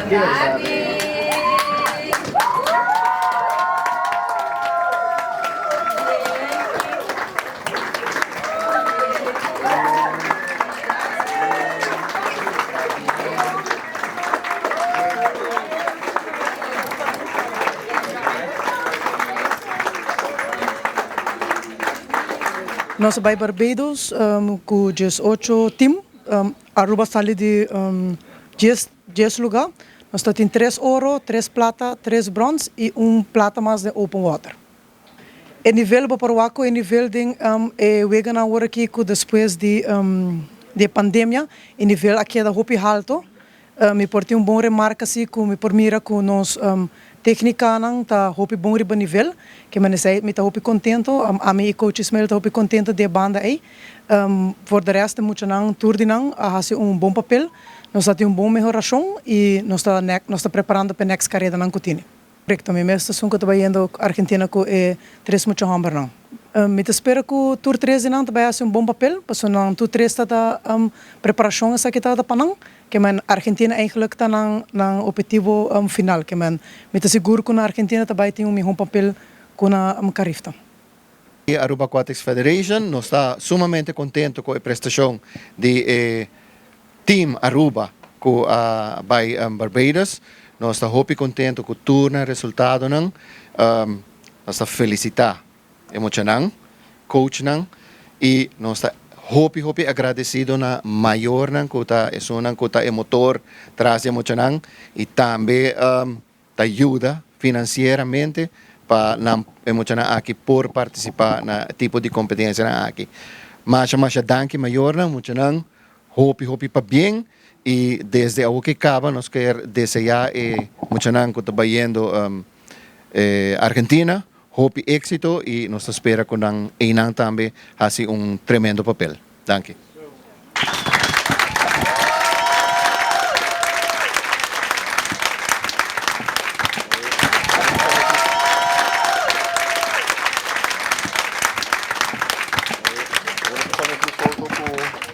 Danki. Nos a bai Barbados ku 18 team. Aruba sali di 10 luga. Nos ta tin tres oro, tres plata, tres brons y un plata mas den open water. E nivel bo por wak ku e nivel den e weganan awor aki ku despues di di e pandemia e nivel a keda hopi halto. Mi por tin un bon remarka si ku mi por mira ku nos teknikanan ta hopi bon riba nivel. Ke men esei mi ta hopi kontento, ami i coach Ismael ta hopi kontento di e banda ei. For de rest e muchanan tur di nan a hasi un bon papel. Nos a tin un bon mehorashon i nos ta nos ta preparando pa e next karedanan ku tini. Korekto, mi mes ta esun ku ta bayendo Argentina ku e tres mucha hòmbernan. Mi ta spera ku tur tres di nan ta bai hasi un bon papel, pasobra nan tur tres ta ta preparashon esaki tabata pa nan. Ke men Argentina eigenlik ta nan nan ophetivo final. Ke men mi ta sigur ku na Argentina ta bai tin un mihó papel ku na Carifta. Aruba Aquatics Federation nos ta sumamente contento cu e prestacion di e team Aruba cu a bay Barbados. Nos ta hopi contento cu tur nan resultadonan. Nos ta felicita e muchanan, coachnan y nos ta hopi hopi agradecido na mayornan cu ta esunnan cu ta e motor tras di e muchanan y tambe ta yuda financieramente pa nan e muchanan aki por participa na tipo di competencianan aki. Masha masha danki mayornan, muchanan hopi hopi pabien y desde awo ke caba nos kier desea e muchanan cu ta bayendo Argentina hopi exito y nos ta spera cu nan eynan tambe haci un tremendo papel. Danki.